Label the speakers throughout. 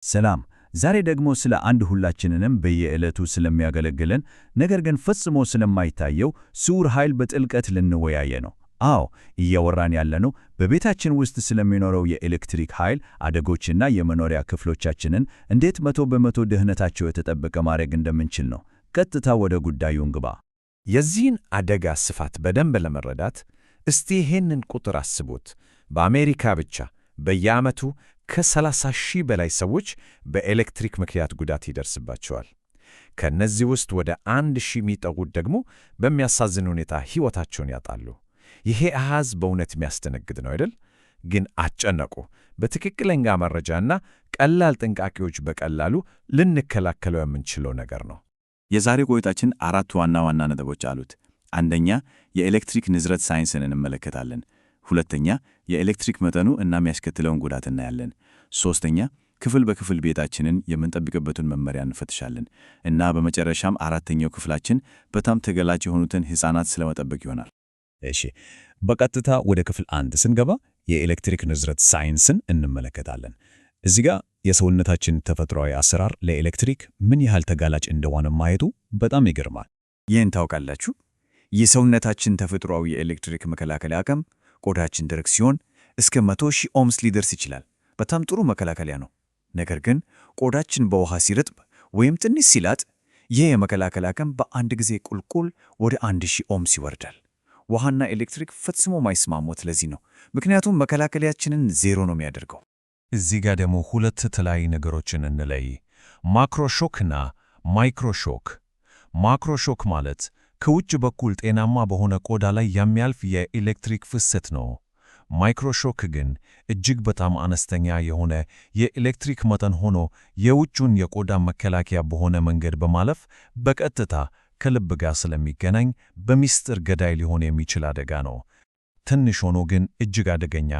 Speaker 1: ሰላም። ዛሬ ደግሞ ስለ አንድ ሁላችንንም በየዕለቱ ስለሚያገለግለን ነገር ግን ፈጽሞ ስለማይታየው ስውር ኃይል በጥልቀት ልንወያየ ነው። አዎ፣ እያወራን ያለነው በቤታችን ውስጥ ስለሚኖረው የኤሌክትሪክ ኃይል አደጎችና የመኖሪያ ክፍሎቻችንን እንዴት 100% ደህንነታቸው የተጠበቀ ማድረግ እንደምንችል ነው። ቀጥታ ወደ ጉዳዩ እንግባ።
Speaker 2: የዚህን አደጋ ስፋት በደንብ ለመረዳት እስቲ ይህንን ቁጥር አስቡት። በአሜሪካ ብቻ በየዓመቱ ከ30 ሺህ በላይ ሰዎች በኤሌክትሪክ ምክንያት ጉዳት ይደርስባቸዋል። ከእነዚህ ውስጥ ወደ 1,000 የሚጠጉት ደግሞ በሚያሳዝን ሁኔታ ሕይወታቸውን ያጣሉ። ይሄ አሃዝ በእውነት የሚያስደነግጥ ነው አይደል? ግን አትጨነቁ። በትክክለኛ መረጃና ቀላል ጥንቃቄዎች በቀላሉ ልንከላከለው የምንችለው ነገር ነው።
Speaker 3: የዛሬ ቆይታችን አራት ዋና ዋና ነጥቦች አሉት። አንደኛ፣ የኤሌክትሪክ ንዝረት ሳይንስን እንመለከታለን። ሁለተኛ፣ የኤሌክትሪክ መጠኑ እና የሚያስከትለውን ጉዳት እናያለን። ሶስተኛ፣ ክፍል በክፍል ቤታችንን የምንጠብቅበትን መመሪያ እንፈትሻለን። እና በመጨረሻም አራተኛው ክፍላችን በጣም ተገላጭ የሆኑትን ሕፃናት ስለመጠበቅ ይሆናል።
Speaker 1: እሺ፣ በቀጥታ ወደ ክፍል አንድ ስንገባ የኤሌክትሪክ ንዝረት ሳይንስን እንመለከታለን። እዚህ ጋር የሰውነታችን ተፈጥሯዊ አሰራር ለኤሌክትሪክ ምን ያህል ተጋላጭ እንደሆነ ማየቱ በጣም ይገርማል።
Speaker 3: ይህን ታውቃላችሁ? የሰውነታችን ተፈጥሯዊ የኤሌክትሪክ መከላከያ አቅም ቆዳችን ደረቅ ሲሆን እስከ 100,000 ohms ሊደርስ ይችላል። በጣም ጥሩ መከላከያ ነው። ነገር ግን ቆዳችን በውሃ ሲረጥብ ወይም ትንሽ ሲላጥ ይህ የመከላከል አቅም በአንድ ጊዜ ቁልቁል ወደ 1,000 ohms ይወርዳል። ውሃና ኤሌክትሪክ ፈጽሞ ማይስማሙት ለዚህ ነው። ምክንያቱም መከላከያችንን ዜሮ ነው የሚያደርገው።
Speaker 2: እዚህ ጋር ደግሞ ሁለት የተለያዩ ነገሮችን እንለይ። Macroshock እና microshock። Macroshock ማለት ከውጭ በኩል ጤናማ በሆነ ቆዳ ላይ የሚያልፍ የኤሌክትሪክ ፍሰት ነው። Microshock ግን እጅግ በጣም አነስተኛ የሆነ የኤሌክትሪክ መጠን ሆኖ የውጩን የቆዳ መከላከያ በሆነ መንገድ በማለፍ በቀጥታ ከልብ ጋር ስለሚገናኝ በሚስጥር ገዳይ ሊሆን የሚችል አደጋ ነው። ትንሽ ሆኖ ግን እጅግ አደገኛ።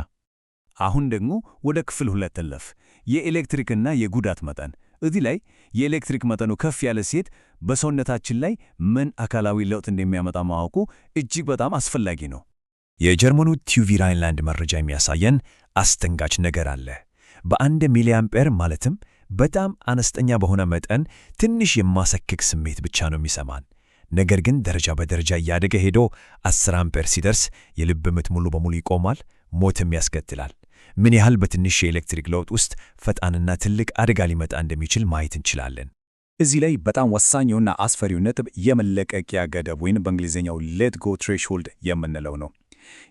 Speaker 1: አሁን ደግሞ ወደ ክፍል ሁለት እንለፍ። የኤሌክትሪክና የጉዳት መጠን። እዚህ ላይ የኤሌክትሪክ መጠኑ ከፍ ያለ ሲሄድ በሰውነታችን ላይ ምን አካላዊ ለውጥ እንደሚያመጣ ማወቁ እጅግ በጣም አስፈላጊ ነው።
Speaker 2: የጀርመኑ ቲዩቪ ራይንላንድ መረጃ የሚያሳየን አስደንጋጭ ነገር አለ። በ1 ሚሊአምፔር ማለትም በጣም አነስተኛ በሆነ መጠን ትንሽ የማሳከክ ስሜት ብቻ ነው የሚሰማን። ነገር ግን ደረጃ በደረጃ እያደገ ሄዶ 10 አምፔር ሲደርስ የልብ ምት ሙሉ በሙሉ ይቆማል፣ ሞትም ያስከትላል። ምን ያህል በትንሽ የኤሌክትሪክ ለውጥ ውስጥ ፈጣንና ትልቅ አደጋ ሊመጣ እንደሚችል ማየት እንችላለን።
Speaker 3: እዚህ ላይ በጣም ወሳኙና አስፈሪው ነጥብ የመለቀቂያ ገደብ ወይም በእንግሊዝኛው let go threshold የምንለው ነው።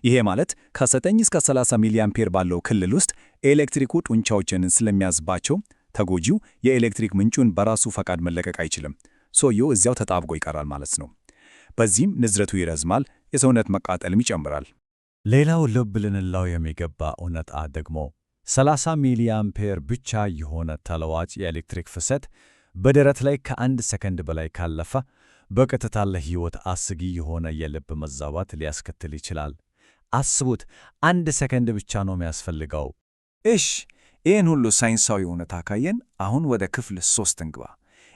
Speaker 3: ይሄ ማለት ከ9 እስከ 30 ሚሊ አምፔር ባለው ክልል ውስጥ ኤሌክትሪኩ ጡንቻዎችን ስለሚያዝባቸው ተጎጂው የኤሌክትሪክ ምንጩን በራሱ ፈቃድ መለቀቅ አይችልም። ሰውየው እዚያው ተጣብቆ ይቀራል ማለት ነው። በዚህም ንዝረቱ ይረዝማል፣ የሰውነት መቃጠልም ይጨምራል።
Speaker 2: ሌላው ልብ ልንለው የሚገባ እውነታ ደግሞ 30 ሚሊ አምፔር ብቻ የሆነ ተለዋጭ የኤሌክትሪክ ፍሰት በደረት ላይ ከአንድ ሰከንድ በላይ ካለፈ በቀጥታ ለሕይወት አስጊ የሆነ የልብ መዛባት ሊያስከትል ይችላል። አስቡት፣ 1 ሰከንድ ብቻ ነው የሚያስፈልገው።
Speaker 3: እሽ፣ ይህን ሁሉ ሳይንሳዊ እውነታ ካየን አሁን ወደ ክፍል ሶስት እንግባ።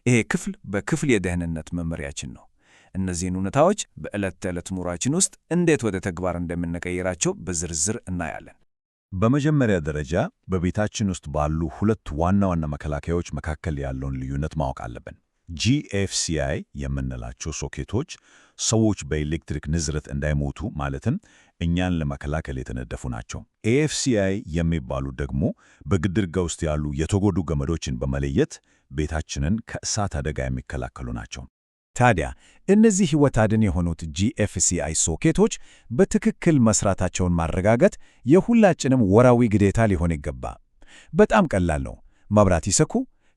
Speaker 3: ይሄ ክፍል በክፍል የደህንነት መመሪያችን ነው። እነዚህን እውነታዎች በዕለት ተዕለት ኑሯችን ውስጥ እንዴት ወደ ተግባር እንደምንቀይራቸው በዝርዝር እናያለን።
Speaker 1: በመጀመሪያ ደረጃ በቤታችን ውስጥ ባሉ ሁለት ዋና ዋና መከላከያዎች መካከል ያለውን ልዩነት ማወቅ አለብን። GFCI የምንላቸው ሶኬቶች ሰዎች በኤሌክትሪክ ንዝረት እንዳይሞቱ ማለትም እኛን ለመከላከል የተነደፉ ናቸው። AFCI የሚባሉት ደግሞ በግድግዳ ውስጥ ያሉ የተጎዱ ገመዶችን በመለየት ቤታችንን ከእሳት አደጋ የሚከላከሉ ናቸው።
Speaker 3: ታዲያ እነዚህ ሕይወት አድን የሆኑት GFCI ሶኬቶች በትክክል መስራታቸውን ማረጋገጥ የሁላችንም ወራዊ ግዴታ ሊሆን ይገባል። በጣም ቀላል ነው። መብራት ይሰኩ፣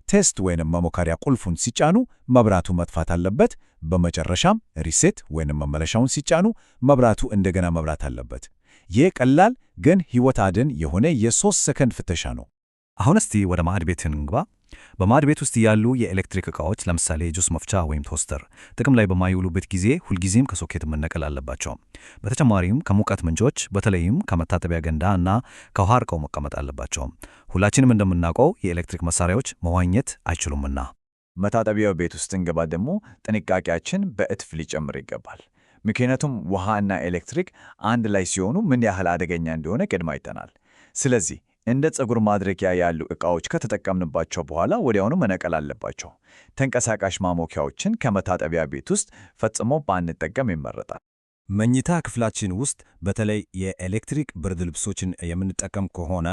Speaker 3: test ወይንም መሞከሪያ ቁልፉን ሲጫኑ መብራቱ መጥፋት አለበት። በመጨረሻም reset ወይንም መመለሻውን ሲጫኑ መብራቱ እንደገና መብራት አለበት። ይህ ቀላል ግን ሕይወት አድን የሆነ የ3 ሰከንድ ፍተሻ ነው።
Speaker 4: አሁን እስቲ ወደ ማዕድ ቤት እንግባ። በማዕድ ቤት ውስጥ ያሉ የኤሌክትሪክ ዕቃዎች ለምሳሌ ጁስ መፍጫ ወይም toaster ጥቅም ላይ በማይውሉበት ጊዜ ሁልጊዜም ከሶኬት መነቀል አለባቸው። በተጨማሪም ከሙቀት ምንጮች በተለይም ከመታጠቢያ ገንዳ እና ከውሃ ርቀው መቀመጥ አለባቸው። ሁላችንም እንደምናውቀው የኤሌክትሪክ መሳሪያዎች መዋኘት አይችሉምና።
Speaker 3: መታጠቢያው ቤት ውስጥ ስንገባ ደግሞ ጥንቃቄያችን በእጥፍ ሊጨምር ይገባል። ምክንያቱም ውሃና ኤሌክትሪክ አንድ ላይ ሲሆኑ ምን ያህል አደገኛ እንደሆነ ቅድም አይተናል። ስለዚህ
Speaker 5: እንደ ፀጉር ማድረቂያ ያሉ ዕቃዎች ከተጠቀምንባቸው በኋላ ወዲያውኑ መነቀል አለባቸው። ተንቀሳቃሽ ማሞቂያዎችን ከመታጠቢያ ቤት ውስጥ ፈጽሞ ባንጠቀም ይመረጣል።
Speaker 6: መኝታ ክፍላችን ውስጥ በተለይ የኤሌክትሪክ ብርድ ልብሶችን የምንጠቀም ከሆነ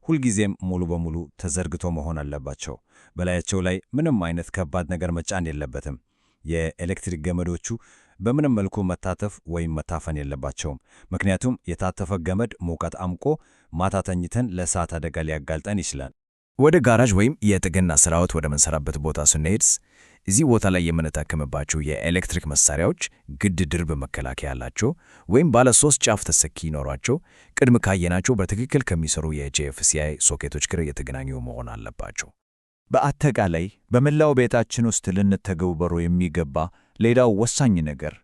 Speaker 6: ሁልጊዜም ሙሉ በሙሉ ተዘርግቶ መሆን አለባቸው። በላያቸው ላይ ምንም አይነት ከባድ ነገር መጫን የለበትም። የኤሌክትሪክ ገመዶቹ በምንም መልኩ መታተፍ ወይም መታፈን የለባቸውም። ምክንያቱም የታተፈ ገመድ ሙቀት አምቆ ማታ ተኝተን ለእሳት አደጋ ሊያጋልጠን ይችላል።
Speaker 7: ወደ ጋራዥ ወይም የጥገና ስራዎት ወደምንሰራበት ቦታ ስንሄድስ እዚህ ቦታ ላይ የምንጠቀምባቸው የኤሌክትሪክ መሳሪያዎች ግድ ድርብ መከላከያ ያላቸው ወይም ባለ ሶስት ጫፍ ተሰኪ ይኖሯቸው ቅድም ካየናቸው በትክክል ከሚሰሩ የ GFCI ሶኬቶች ጋር የተገናኙ መሆን አለባቸው።
Speaker 5: በአጠቃላይ በመላው ቤታችን ውስጥ ልንተገበረው የሚገባ ሌላው ወሳኝ ነገር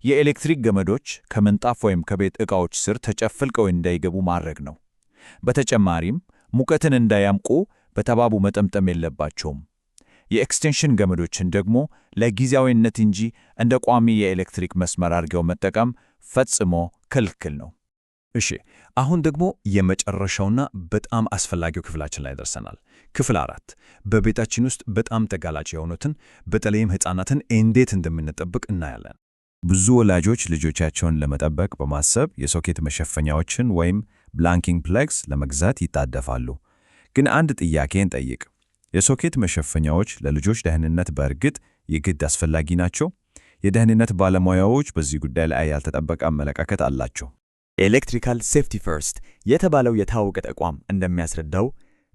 Speaker 5: የኤሌክትሪክ ገመዶች ከምንጣፍ ወይም ከቤት ዕቃዎች ስር ተጨፍልቀው እንዳይገቡ ማድረግ ነው። በተጨማሪም ሙቀትን እንዳያምቁ በተባቡ መጠምጠም የለባቸውም። የ extension ገመዶችን ደግሞ ለጊዜያዊነት እንጂ እንደ ቋሚ የኤሌክትሪክ መስመር አድርገው መጠቀም ፈጽሞ ክልክል ነው።
Speaker 1: እሺ፣ አሁን ደግሞ የመጨረሻውና በጣም አስፈላጊው ክፍላችን ላይ ደርሰናል። ክፍል 4 በቤታችን ውስጥ በጣም ተጋላጭ የሆኑትን በተለይም ሕፃናትን እንዴት እንደምንጠብቅ እናያለን።
Speaker 2: ብዙ ወላጆች ልጆቻቸውን ለመጠበቅ በማሰብ የሶኬት መሸፈኛዎችን ወይም blanking plugs ለመግዛት ይጣደፋሉ። ግን አንድ ጥያቄ እንጠይቅ። የሶኬት መሸፈኛዎች ለልጆች ደህንነት በእርግጥ የግድ አስፈላጊ ናቸው? የደህንነት ባለሙያዎች በዚህ ጉዳይ ላይ ያልተጠበቀ አመለካከት አላቸው።
Speaker 5: Electrical Safety First የተባለው የታወቀ ተቋም እንደሚያስረዳው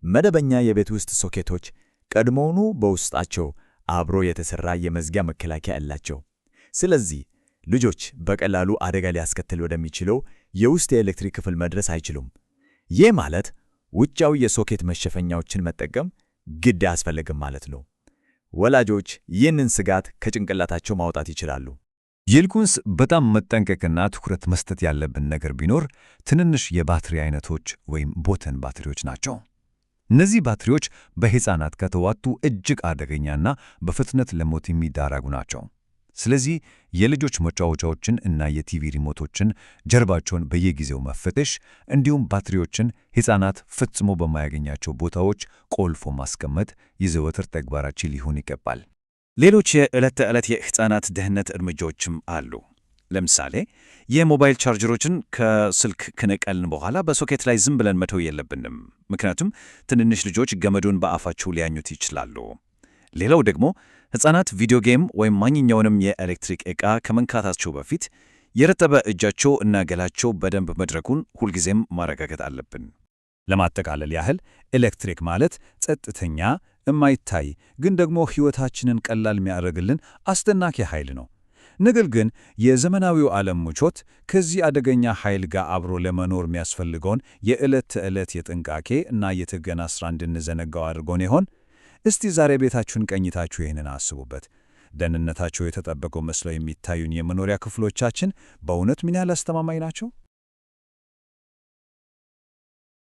Speaker 5: መደበኛ የቤት ውስጥ ሶኬቶች ቀድሞውኑ በውስጣቸው አብሮ የተሰራ የመዝጊያ መከላከያ አላቸው። ስለዚህ ልጆች በቀላሉ አደጋ ሊያስከትል ወደሚችለው የውስጥ የኤሌክትሪክ ክፍል መድረስ አይችሉም። ይህ ማለት ውጫዊ የሶኬት መሸፈኛዎችን መጠቀም ግድ አያስፈልግም ማለት ነው። ወላጆች ይህንን ስጋት ከጭንቅላታቸው ማውጣት ይችላሉ።
Speaker 1: ይልቁንስ በጣም መጠንቀቅና ትኩረት መስጠት ያለብን ነገር ቢኖር ትንንሽ የባትሪ አይነቶች ወይም button ባትሪዎች ናቸው። እነዚህ ባትሪዎች በሕፃናት ከተዋጡ እጅግ አደገኛና በፍጥነት ለሞት የሚዳረጉ ናቸው። ስለዚህ የልጆች መጫወቻዎችን እና የቲቪ ሪሞቶችን ጀርባቸውን በየጊዜው መፈተሽ፣ እንዲሁም ባትሪዎችን ሕፃናት ፈጽሞ በማያገኛቸው ቦታዎች ቆልፎ ማስቀመጥ የዘወትር ተግባራችን ሊሆን ይገባል።
Speaker 6: ሌሎች የዕለት ተዕለት የሕፃናት ደህንነት እርምጃዎችም አሉ። ለምሳሌ የሞባይል ቻርጀሮችን ከስልክ ከነቀልን በኋላ በሶኬት ላይ ዝም ብለን መተው የለብንም። ምክንያቱም ትንንሽ ልጆች ገመዱን በአፋቸው ሊያኙት ይችላሉ። ሌላው ደግሞ ሕፃናት video game ወይም ማንኛውንም የኤሌክትሪክ ዕቃ ከመንካታቸው በፊት የረጠበ እጃቸው እና ገላቸው በደንብ መድረቁን ሁልጊዜም ማረጋገጥ አለብን።
Speaker 3: ለማጠቃለል ያህል ኤሌክትሪክ ማለት ጸጥተኛ፣ የማይታይ ግን ደግሞ ሕይወታችንን ቀላል የሚያደርግልን አስደናቂ ኃይል ነው። ነገር ግን የዘመናዊው ዓለም ምቾት ከዚህ አደገኛ ኃይል ጋር አብሮ ለመኖር የሚያስፈልገውን የዕለት ተዕለት የጥንቃቄ እና የጥገና ሥራ እንድንዘነጋው አድርጎን ይሆን? እስቲ ዛሬ ቤታችሁን ቀኝታችሁ ይህንን አስቡበት። ደህንነታቸው የተጠበቀው መስለው የሚታዩን የመኖሪያ ክፍሎቻችን በእውነት ምን ያህል አስተማማኝ ናቸው?